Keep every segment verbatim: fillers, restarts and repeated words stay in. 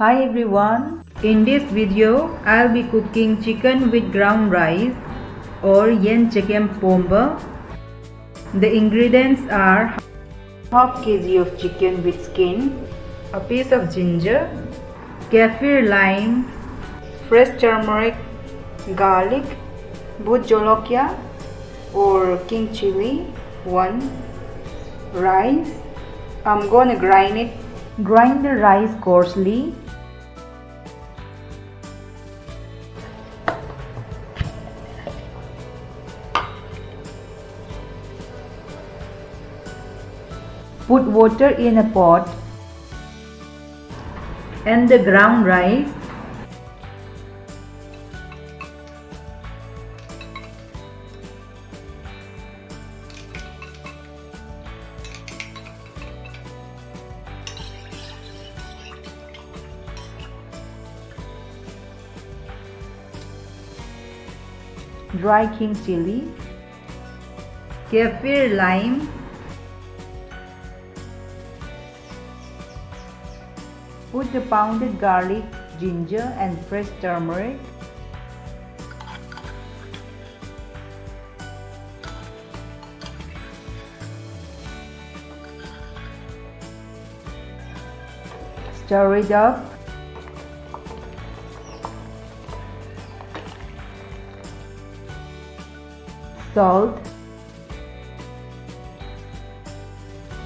Hi everyone, in this video I'll be cooking chicken with ground rice or yen chekem pomba. The ingredients are half kg of chicken with skin, a piece of ginger, kaffir lime, fresh turmeric, garlic, bhut jolokia or king chili, one, rice. I'm gonna grind it. Grind the rice coarsely. Put water in a pot and the ground rice. Dry king chili, kaffir lime, put the pounded garlic, ginger and fresh turmeric. Stir it up. Salt.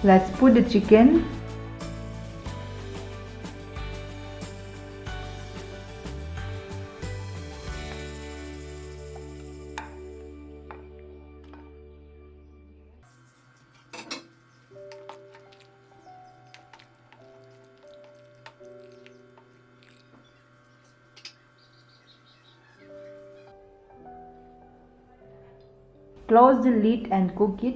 Let's put the chicken. Close the lid and cook it.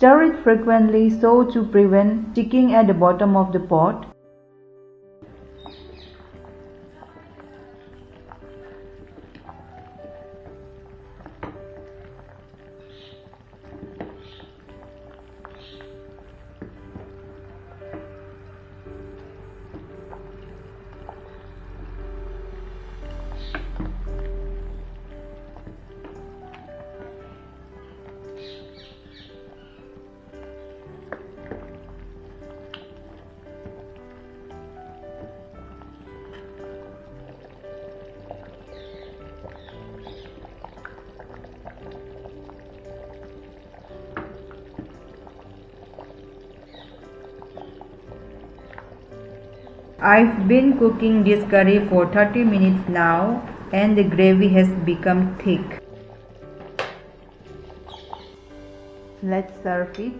Stir it frequently so to prevent sticking at the bottom of the pot. I've been cooking this curry for thirty minutes now and the gravy has become thick. Let's serve it.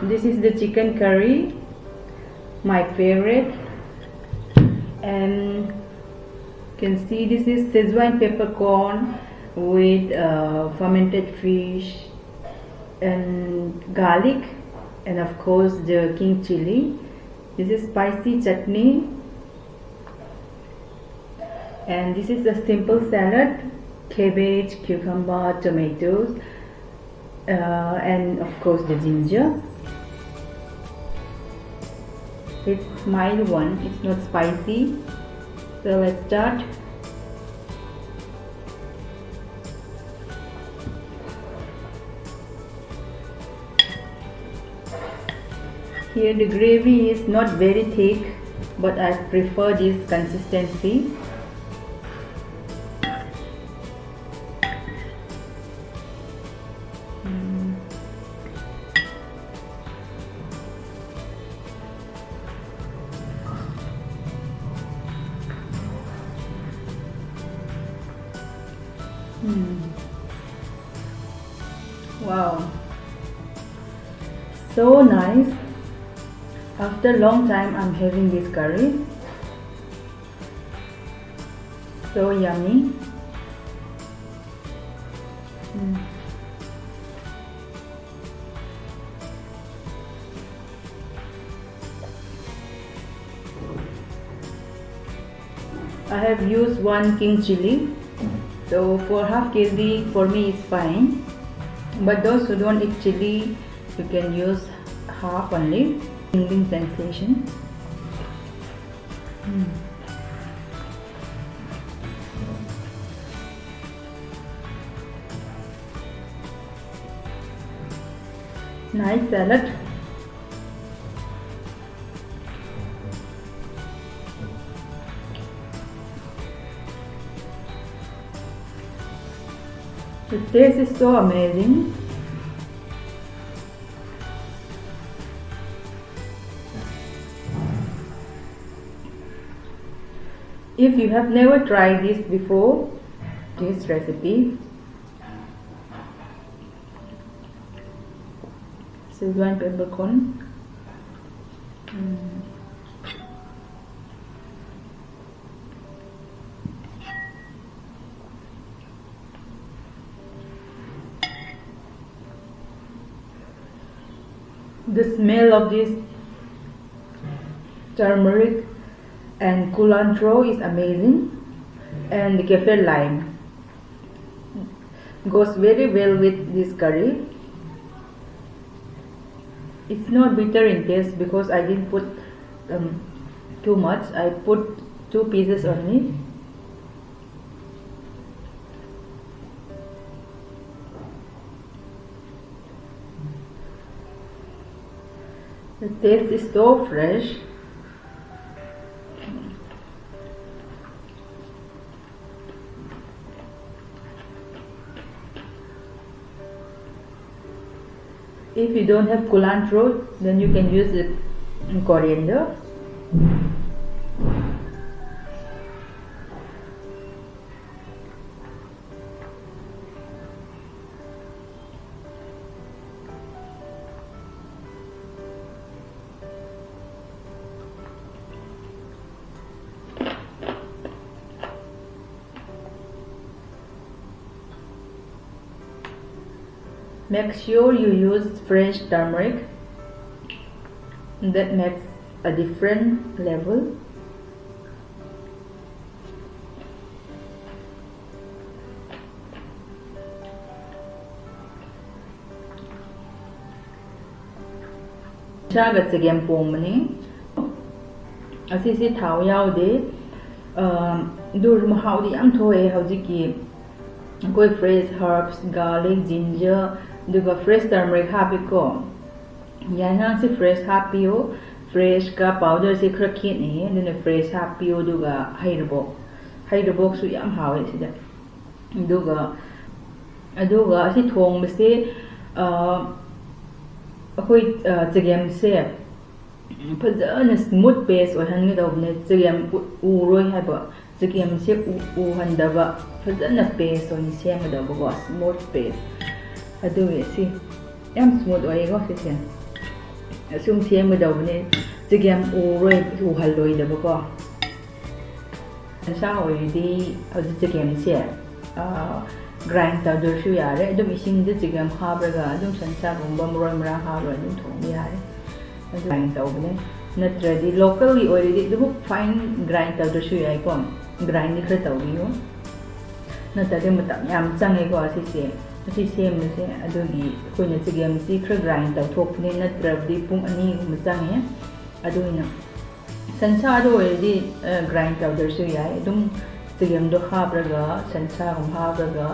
This is the chicken curry, my favorite. And you can see this is Szechuan peppercorn with uh, fermented fish and garlic, and of course the king chili. This is spicy chutney. And this is a simple salad, cabbage, cucumber, tomatoes, uh, and of course the ginger. It's mild one, it's not spicy. So let's start. Here the gravy is not very thick, but I prefer this consistency. Mm. Mm. Wow. So nice. After long time, I'm having this curry. So yummy. Mm. I have used one king chili. So for half K G, for me it's fine. But those who don't eat chili, you can use half only. Tingling sensation. Mm. Nice salad. The taste is so amazing. If you have never tried this before, this recipe, Szechuan peppercorn. Mm. The smell of this turmeric and culantro is amazing, and the kaffir lime goes very well with this curry. It's not bitter in taste because I didn't put um, too much. I put two pieces only. The taste is so fresh. If you don't have culantro, then you can use the coriander. Make sure you use fresh turmeric. That makes a different level. ꯁꯟꯁꯥꯒ ꯆꯒꯦꯝ ꯄꯣꯝꯕꯅꯤ꯫ ꯑꯁꯤꯁꯦ ꯊꯥꯎ ꯌꯥꯎꯗꯦ꯫ ꯑꯗꯨ ꯑꯣꯏꯔꯁꯨ ꯃꯍꯥꯎꯗꯤ ꯌꯥꯝ ꯊꯣꯛꯑꯦ꯫ ꯍꯧꯖꯤꯛꯀꯤ ꯑꯩꯈꯣꯏ fresh herbs, garlic, ginger, ꯑꯗꯨꯒ fresh turmeric ꯍꯥꯞꯄꯤꯀꯣ꯫ ꯌꯥꯏꯉꯪꯁꯦ fresh ꯍꯥꯞꯄꯤꯌꯨ꯫ Freshꯀ powderꯁꯦ ꯈꯔ ꯈꯦꯠꯅꯩꯌꯦ, ꯑꯗꯨꯅ fresh ꯍꯥꯞꯄꯤꯌꯨ꯫ ꯑꯗꯨꯒ ꯍꯩꯔꯤꯕꯣꯛ, ꯍꯩꯔꯤꯕꯣꯛꯁꯨ ꯌꯥꯝ ꯍꯥꯎꯋꯦ ꯁꯤꯗ꯫ ꯑꯗꯨꯒ, ꯑꯗꯨꯒ ꯑꯁꯤ ꯊꯣꯡꯕꯁꯦ, ꯑꯩꯈꯣꯏ ꯆꯒꯦꯝꯁꯦ ꯐꯖꯅ smooth paste ꯑꯣꯏꯍꯟꯒꯗꯧꯕꯅꯦ꯫ ꯆꯒꯦꯝ ꯎꯔꯣꯏ ꯍꯥꯏꯕ, ꯆꯒꯦꯝꯁꯦ ꯎꯍꯟꯗꯕ, ꯐꯖꯅ paste ꯑꯣꯏꯅ ꯁꯦꯝꯒꯗꯧꯕꯀꯣ, smooth paste꯫ ꯑꯗꯨꯒꯤ ꯁꯤ ꯌꯥꯝ smooth ꯑꯣꯏꯌꯦꯀꯣ ꯁꯤꯁꯦ꯫ ꯑꯁꯨꯝ ꯁꯦꯝꯒꯗꯧꯕꯅꯦ, ꯆꯒꯦꯝ ꯎꯔꯣꯏ, ꯎꯍꯜꯂꯣꯏꯗꯕꯀꯣ꯫ ꯁꯟꯁꯥ ꯑꯣꯏꯔꯗꯤ ꯍꯧꯖꯤꯛ ꯆꯒꯦꯝꯁꯦ grind ꯇꯧꯗ꯭ꯔꯁꯨ ꯌꯥꯔꯦ꯫ ꯑꯗꯨꯝ ꯏꯁꯤꯡꯗ ꯆꯒꯦꯝ ꯍꯥꯞꯂꯒ ꯑꯗꯨꯝ ꯁꯟꯁꯥꯒꯨꯝꯕ ꯃꯔꯣꯏ ꯃꯔꯥꯡ ꯍꯥꯞꯂꯒ ꯑꯗꯨꯝ ꯊꯣꯡꯕ ꯌꯥꯔꯦ꯫ ꯑꯗꯨ grind ꯇꯧꯕꯅꯦ꯫ ꯅꯠꯇ꯭ꯔꯗꯤ localꯒꯤ ꯑꯣꯏꯔꯗꯤ ꯑꯗꯨꯕꯨ fine grind ꯇꯧꯗ꯭ꯔꯁꯨ ꯌꯥꯏꯀꯣ꯫ Grindꯗꯤ ꯈꯔ ꯇꯧꯕꯤꯌꯨ꯫ ꯅꯠꯇ꯭ꯔꯗꯤ ꯃꯇꯝ ꯌꯥꯝ ꯆꯪꯉꯦꯀꯣ ꯑꯁꯤꯁꯦ꯫ ꯑꯁꯤ ꯁꯦꯝꯕꯁꯦ ꯑꯗꯨꯒꯤ ꯑꯩꯈꯣꯏꯅ ꯆꯒꯦꯝꯁꯤ ꯈꯔ grind ꯇꯧꯊꯣꯛꯄꯅꯦ, ꯅꯠꯇ꯭ꯔꯕꯗꯤ ꯄꯨꯡ ꯑꯅꯤꯒꯨꯝꯕ ꯆꯪꯉꯦ꯫ ꯑꯗꯨꯅ ꯁꯟꯁꯥꯗ ꯑꯣꯏꯔꯗꯤ grind ꯇꯧꯗ꯭ꯔꯁꯨ ꯌꯥꯏ꯫ ꯑꯗꯨꯝ ꯆꯒꯦꯝꯗꯣ ꯍꯥꯞꯂꯒ, ꯁꯟꯁꯥꯒꯨꯝꯕ ꯍꯥꯞꯂꯒ,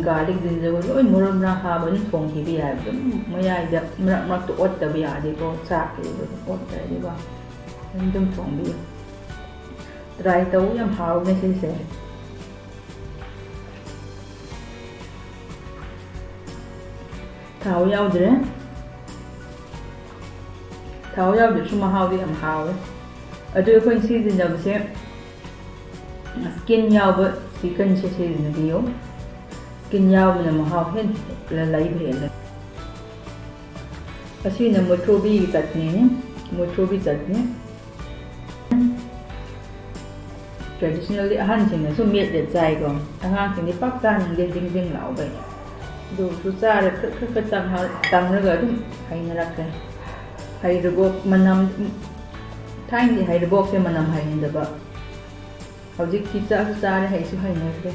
garlic, gingerꯒ ꯂꯣꯏ ꯃꯔꯣꯏ ꯃꯔꯥꯡ ꯍꯥꯞꯄ ꯑꯗꯨꯝ ꯊꯣꯡꯈꯤꯕ ꯌꯥꯏ꯫ ꯑꯗꯨꯝ ꯃꯌꯥꯏꯗ ꯃꯔꯛ ꯃꯔꯛꯇ ꯑꯣꯠꯇꯕ ꯌꯥꯗꯦꯀꯣ, ꯆꯥꯛ ꯀꯩꯗꯣ ꯑꯗꯨꯝ ꯑꯣꯠꯇ꯭ꯔꯗꯤꯀꯣ꯫ ꯑꯗꯨꯝ ꯊꯣꯡꯕꯤꯌꯨ꯫ Try ꯇꯧ, ꯌꯥꯝ ꯍꯥꯎꯕꯅꯦ ꯁꯤꯁꯦ꯫ ꯊꯥꯎ ꯌꯥꯎꯗ꯭ꯔꯦ꯫ ꯊꯥꯎ ꯌꯥꯎꯗ꯭ꯔꯁꯨ ꯃꯍꯥꯎꯗꯤ ꯌꯥꯝ ꯍꯥꯎꯋꯦ꯫ ꯑꯗꯨ ꯑꯩꯈꯣꯏꯅ ꯁꯤꯖꯤꯟꯅꯕꯁꯦ skin ꯌꯥꯎꯕ chickenꯁꯦ ꯁꯤꯖꯤꯟꯅꯕꯤꯌꯨ꯫ Skin ꯌꯥꯎꯕꯅ ꯃꯍꯥꯎ ꯍꯦꯟꯅ ꯂꯩꯕ ꯍꯦꯜꯂꯦ꯫ ꯑꯁꯤꯅ ꯃꯨꯊ꯭ꯔꯨꯕꯤꯒꯤ ꯆꯠꯅꯤꯅꯤ꯫ ꯃꯨꯊ꯭ꯔꯨꯕꯤ ꯆꯠꯅꯤ꯫ Traditionally ꯑꯍꯟꯁꯤꯡꯅꯁꯨ ꯃꯦꯠꯂ ꯆꯥꯏꯀꯣ꯫ ꯑꯉꯥꯡꯁꯤꯡꯗꯤ ꯄꯥꯛ ꯆꯥꯅꯤꯡꯗꯦ, ꯖꯤꯡ ꯖꯤꯡ ꯂꯥꯎꯕꯩ꯫ ꯑꯗꯨꯁꯨ ꯆꯥꯔꯦ, ꯈꯔ ꯈꯔ ꯈꯔ ꯇꯪꯉ-, ꯇꯪꯉꯒ ꯑꯗꯨꯝ ꯍꯩꯅꯔꯛꯈ꯭ꯔꯦ꯫ ꯍꯩꯔꯤꯕꯣꯛ ꯃꯅꯝ, ꯊꯥꯏꯅꯗꯤ ꯍꯩꯔꯤꯕꯣꯛꯁꯦ ꯃꯅꯝ ꯍꯩꯅꯗꯕ, ꯍꯧꯖꯤꯛꯇꯤ ꯆꯥꯁꯨ ꯆꯥꯔꯦ, ꯍꯩꯁꯨ ꯍꯩꯅꯈ꯭ꯔꯦ꯫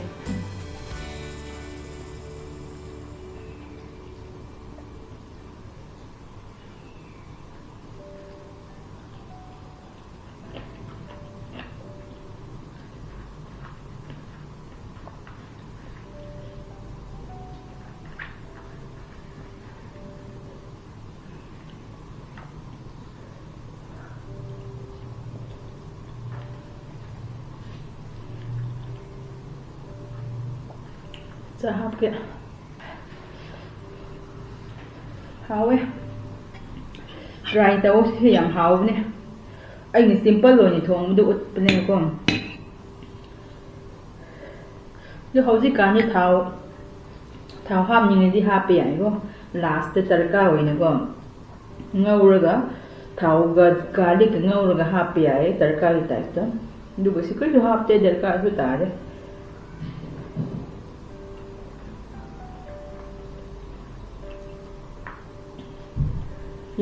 ꯆꯥ ꯍꯥꯞꯀꯦ꯫ ꯍꯥꯎꯋꯦ꯫ Try ꯇꯧꯑꯣ, ꯁꯤꯁꯦ ꯌꯥꯝ ꯍꯥꯎꯕꯅꯦ꯫ ꯑꯩꯅ simple ꯑꯣꯏꯅ ꯊꯣꯡꯕꯗꯣ ꯎꯠꯄꯅꯦꯀꯣ꯫ ꯑꯗꯣ ꯍꯧꯖꯤꯛꯀꯥꯟꯗꯤ ꯊꯥꯎ, ꯊꯥꯎ ꯍꯥꯞꯅꯤꯡꯉꯗꯤ ꯍꯥꯞꯄ ꯌꯥꯏꯀꯣ, last ꯇ ꯇꯔꯀꯥꯔ ꯑꯣꯏꯅꯀꯣ꯫ ꯉꯧꯔꯒ, ꯊꯥꯎꯒ garlic ꯀ ꯉꯧꯔꯒ ꯍꯥꯞꯄ ꯌꯥꯏ ꯇꯔꯀꯥꯔꯒꯤ type ꯇ꯫ ꯑꯗꯨꯒ ꯁꯤ ꯀꯔꯤꯁꯨ ꯍꯥꯞꯇꯦ, ꯗꯔꯀꯥꯔꯁꯨ ꯇꯥꯗꯦ꯫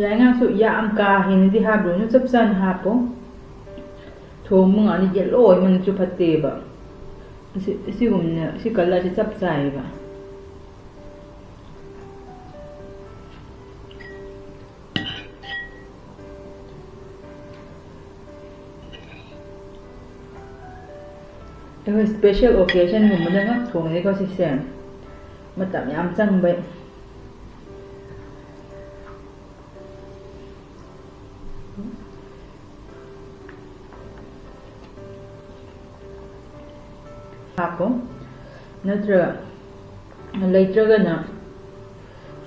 ꯌꯥꯏꯉꯪꯁꯨ ꯌꯥꯝ ꯀꯥ ꯍꯦꯟꯅꯗꯤ ꯍꯥꯞꯂꯨꯅꯨ, ꯆꯞ ꯆꯥꯅ ꯍꯥꯞꯄꯣ꯫ ꯊꯣꯡꯕ ꯀꯥꯟꯗ yellow ꯑꯣꯏꯃꯟꯁꯨ ꯐꯠꯇꯦꯕ꯫ ꯑꯁꯤ, ꯑꯁꯤꯒꯨꯝꯅ, ꯁꯤ colour ꯁꯦ ꯆꯞ ꯆꯥꯏꯌꯦꯕ꯫ ꯑꯩꯈꯣꯏ special occasion ꯒꯨꯝꯕꯗ ꯉꯥꯛ ꯊꯣꯡꯉꯦꯀꯣ ꯁꯤꯁꯦ꯫ ꯃꯇꯝ ꯌꯥꯝ ꯆꯪꯕ꯫ ꯍꯥꯞꯄꯣ꯫ ꯅꯠꯇ꯭ꯔꯒ, ꯂꯩꯇ꯭ꯔꯒꯅ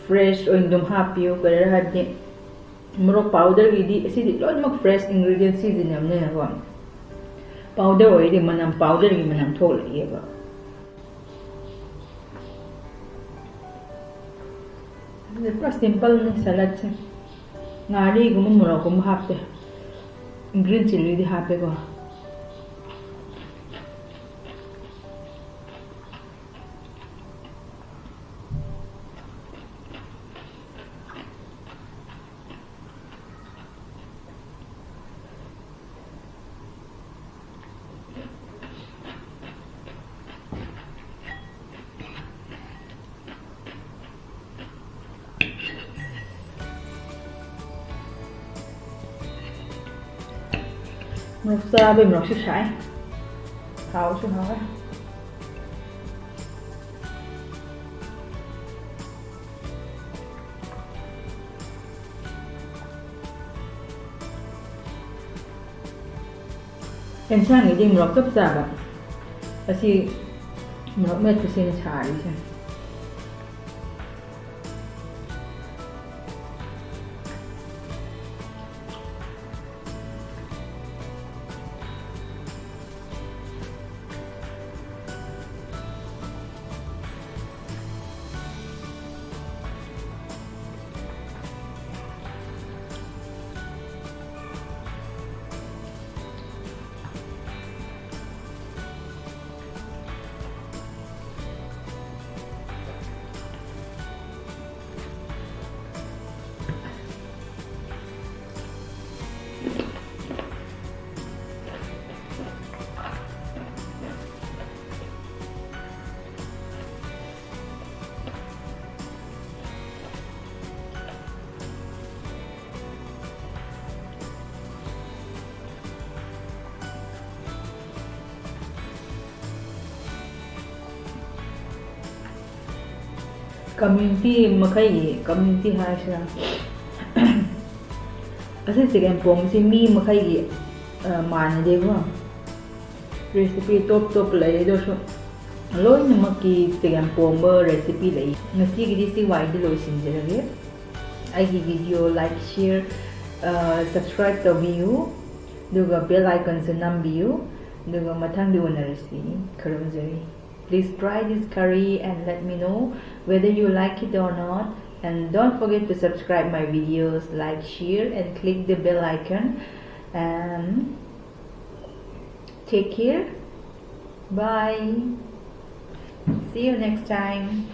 fresh ꯑꯣꯏꯅ ꯑꯗꯨꯝ ꯍꯥꯞꯄꯤꯌꯨ꯫ ꯀꯔꯤꯔ ꯍꯥꯏꯕꯗꯤ, ꯃꯣꯔꯣꯛ powder ꯒꯤꯗꯤ ꯑꯁꯤꯗꯤ ꯂꯣꯏꯅꯃꯛ fresh ingredient ꯁꯤꯖꯤꯟꯅꯕꯅꯤꯅꯀꯣ꯫ Powder ꯑꯣꯏꯔꯗꯤ ꯃꯅꯝ, powder ꯒꯤ ꯃꯅꯝ ꯊꯣꯛꯂꯛꯑꯦꯕ꯫ ꯑꯗꯨꯗꯤ ꯄꯨꯔꯥ simple ꯅꯦ salad ꯁꯦ꯫ ꯉꯥꯔꯤꯒꯨꯝꯕ, ꯃꯣꯔꯣꯛꯀꯨꯝꯕ ꯍꯥꯞꯇꯦ꯫ Green chilli ꯗꯤ ꯍꯥꯞꯄꯦꯀꯣ꯫ ꯃꯣꯔꯣꯛ ꯆꯥꯕꯩ ꯃꯣꯔꯣꯛꯁꯨ ꯁꯥꯏ, ꯍꯥꯎꯁꯨ ꯍꯥꯎꯋꯦ꯫ ꯑꯦꯟꯁꯥꯡꯒꯤꯗꯤ ꯃꯣꯔꯣꯛ ꯆꯞ ꯆꯥꯕ꯫ ꯑꯁꯤ ꯃꯣꯔꯣꯛ ꯃꯦꯠꯄꯁꯤꯅ ꯁꯥꯔꯤꯁꯦ꯫ Community ꯃꯈꯩꯒꯤ, community ꯍꯥꯏꯁꯤꯔꯥ, ꯑꯁꯤ ꯆꯒꯦꯝꯄꯣꯝꯕꯁꯤ ꯃꯤ ꯃꯈꯩꯒꯤ, ꯑ, ꯃꯥꯟꯅꯗꯦꯀꯣ꯫ Recipe ꯇꯣꯞ ꯇꯣꯞꯄ ꯂꯩ, ꯑꯗꯨ ꯑꯣꯏꯔꯁꯨ ꯂꯣꯏꯅꯃꯛꯀꯤ ꯆꯒꯦꯝꯄꯣꯝꯕ recipe ꯂꯩ꯫ ꯉꯁꯤꯒꯤꯗꯤ ꯁꯤ ꯋꯥꯏꯗ ꯂꯣꯏꯁꯤꯟꯖꯔꯒꯦ꯫ ꯑꯩꯒꯤ video like, share, ꯑ, subscribe ꯇꯧꯕꯤꯌꯨ, ꯑꯗꯨꯒ bell iconꯁꯨ ꯅꯝꯕꯤꯌꯨ, ꯑꯗꯨꯒ ꯃꯊꯪꯗ ꯎꯅꯔꯁꯤ꯫ ꯈꯨꯔꯨꯝꯖꯔꯤ꯫ Please try this curry and let me know whether you like it or not. And don't forget to subscribe my videos, like, share, and click the bell icon. And take care. Bye. See you next time.